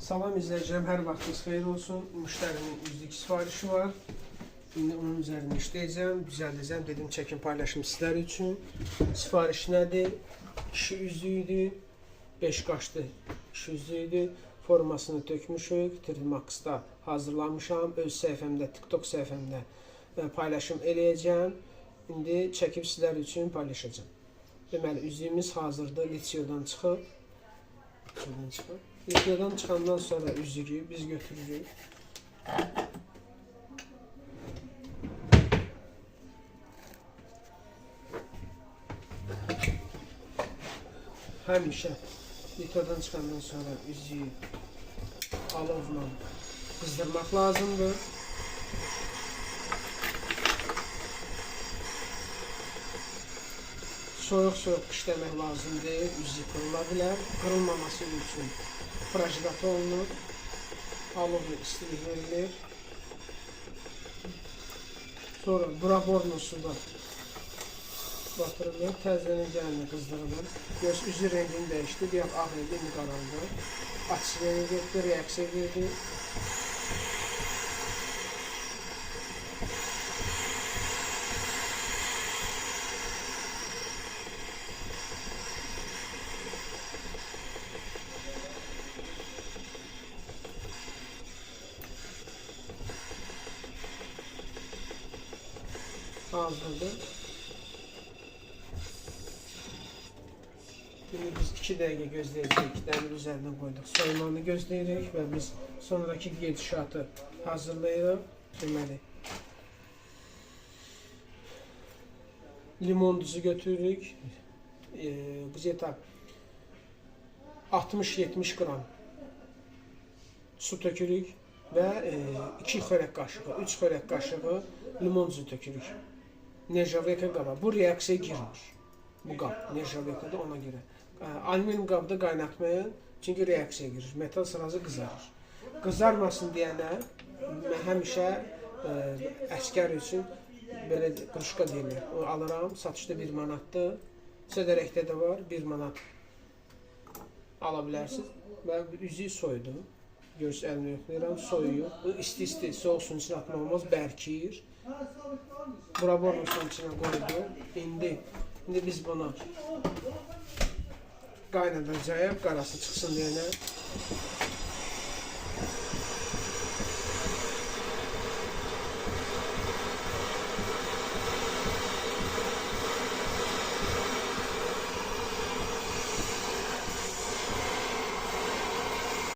Salam izləyicilərim, hər vaxtınız xeyir olsun. Müştərinin üzlük sifarişi var. İndi onun üzərində işləyəcəm, düzəldəcəm. Dedim çəkim paylaşım sizlər üçün. Sifariş nədir? Kişi üzlüyüdür. 5 qaşlı kişi üzlüyüdür. Formasını tökmüşük. 3D Max-da hazırlamışam. Öz səhifəmdə, TikTok səhifəmdə paylaşım eləyəcəm. İndi çəkib sizlər üçün paylaşacağam. Deməli, üzlüyümüz hazırdır. Litsiodan çıxıb. Litsiodan çıxıb. Litsiodan çıxandan sonra üzlüyü biz götürürük. Həmişə litodan çıxandan sonra üzüyü alovla qızdırmaq lazımdır. Soyuq-soyuq işləmək lazım deyil, üzük qırıla bilər. Qırılmaması üçün prajqatı olunur. Alovla istilik verilir. Sonra buraborla suda batırılır. Təzədən gəlini qızdırılır. Görürsünüz, üzü rəngini dəyişdi. Bayaq ağ idi, indi qaraldı. Açılaya getdi, reaksiya verdi. Hazırdır. Şimdi biz 2 dəqiqə gözləyəcəyik. Dəmir üzərinə qoyduq. Soyumanı gözləyirik və biz sonraki gedişatı hazırlayırıq. Deməli, limon duzu götürürük. Gzeta 60-70 qram su tökürük və 2 xörək qaşığı, 3 xörək qaşığı limon duzu tökürük. Nerjaveyka qaba. Bu reaksiyaya girmir. Bu qab nerjaveykadır ona görə. Alüminium qabda qaynatmayın, çünki reaksiyaya girir. Metal sırası qızarır. Qızarmasın deyənə mən həmişə əskər üçün belə qruşka deyirlər. O alıram, satışda 1 manatdır. Sədərəkdə də var, 1 manat ala bilərsiniz. Və üzüyü soydum. Görürsünüz, əlimlə yoxlayıram, soyuyur. Bu isti-isti soyuq suyun içinə atmaq olmaz, bərkiyir. Buraborun suyun içinə qoyduq. İndi biz bunu qaynadacağıq, qarası çıxsın deyənə.